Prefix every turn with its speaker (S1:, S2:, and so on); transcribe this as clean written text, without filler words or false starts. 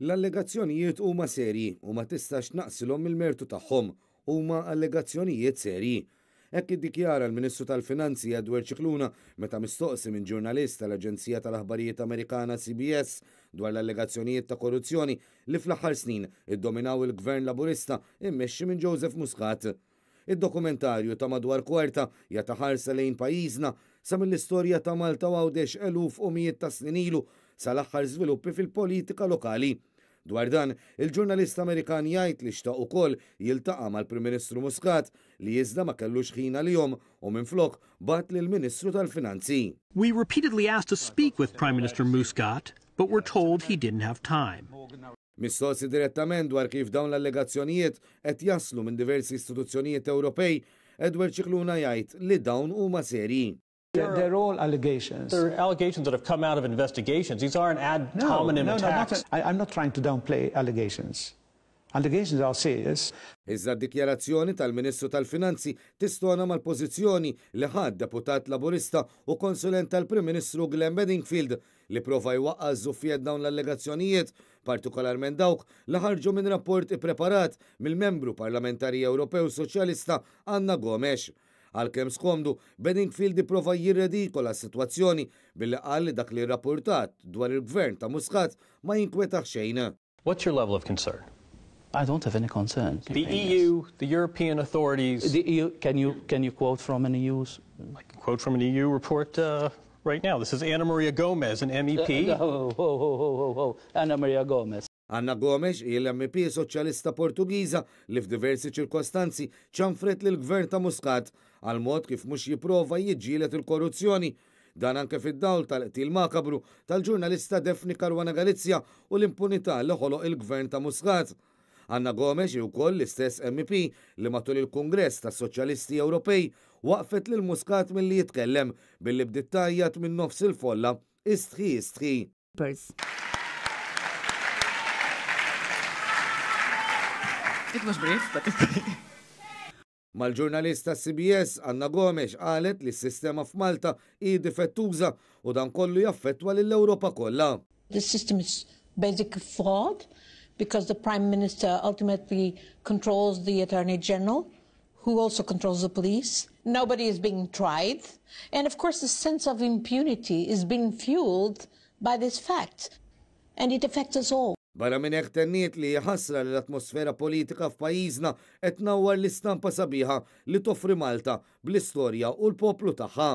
S1: L-allegazzjonijiet huma serji u ma tistax tnaqqsilhom mill-mertu tagħhom. Huma allegazzjonijiet serji. Hekk iddikjara l-Ministru tal-Finanzi Edward Scicluna meta mistoqsi minn ġurnalist tal-aġenzija tal-aħbarijiet Amerikana CBS dwar l-allegazzjonijiet ta' korruzzjoni li fl-aħħar snin iddominaw il-Gvern Laburista immexxi minn Joseph Muscat. Id-dokumentarju ta' madwar kwarta jagħti ħarsa lejn pajjiżna sa mill-istorja ta' Malta u Għawdex eluf u mijiet ta' snin ilu sal-aħħar żviluppi fil-politika lokali. Dwar dan, il-ġurnalist Amerikan jgħid li xtaq ukoll jiltaqa' mal-Prim Ministru Muscat li iżda ma kellux ħin għalihom u minflok bagħat lill-Ministru tal-Finanzi.
S2: We repeatedly asked to speak with Prime Minister Muscat, but were told he didn't have time.
S1: Mistoqsi direttament dwar kif dawn l-allegazzjonijiet qed jaslu minn diversi istituzzjonijiet Ewropej, Edward Scicluna jgħid li dawn huma serji.
S3: They're all allegations.
S4: They're allegations that have come out of investigations. These aren't ad hominem
S3: no, no,
S4: attacks.
S3: No, I'm not trying to downplay allegations. Allegations are serious.
S1: Iżda d-dikjarazzjoni tal-Ministru tal-Finanzi tistona mal-pożizzjoni li ħa d-Deputat Laburista u konsulent tal-Prim Ministru Glenn Bedingfield li prova jwaqqa' ż-żuffiet dawn l-allegazzjonijiet, partikolarment dawk li ħarġu minn rapport ippreparat mill-Membru Parlamentari Ewropew Soċjalista Anna Gomes. Għalkemm skomdu, Bedingfield ipprova jirredikola s-sitwazzjoni billi qal li dak li rrappurtat dwar il-Gvern ta' Muscat ma jinkwetah xejn.
S4: What's your level of concern?
S5: I don't have any concerns.
S4: The EU, the European authorities.
S5: The EU, can you, can you quote from an EU?
S4: I can quote from an EU report uh, right now. This is Anna Maria Gomez, an MEP.
S5: Uh, ho, ho, ho, ho, ho, Anna Maria Gomez.
S1: Anna Gomes hi l-MEP Soċjalista Portugiża li f'diversi ċirkostanzi ċanfret lill-Gvern ta' Muscat għal mod kif mhux jipprova jiġġieled il-korruzzjoni. Dan anke fid-dawl tal-qtil makabru tal-ġurnalista Daphne Caruana Galizia u l-impunità li ħoloq il-Gvern ta' Muscat. Anna Gomes hi wkoll l-istess MEP li matul il-Kungress tas-Soċjalisti Ewropej waqqfet lil Muscat milli jitkellem billi bdiet tgħajjat minn nofs il-folla, Istħi, istħi.
S6: Papers.
S7: It was brief, but
S1: Mal-ġurnalist tas-CBS, Anna Gomes qalet li s-sistema f'Malta hi difettuża u dan kollu jaffettwa lill-Ewropa kollha.
S8: The system is basically flawed because the Prime Minister ultimately controls the Attorney General, who also controls the police. Nobody is being tried. And of course, the sense of impunity is being fueled by this fact. And it affects us all.
S1: Barra minn hekk tenniet li hi ħasra li l-atmosfera politika f'pajjiżna qed tnawwar l-istampa sabiħa li toffri Malta bl-istorja u l-poplu tagħha.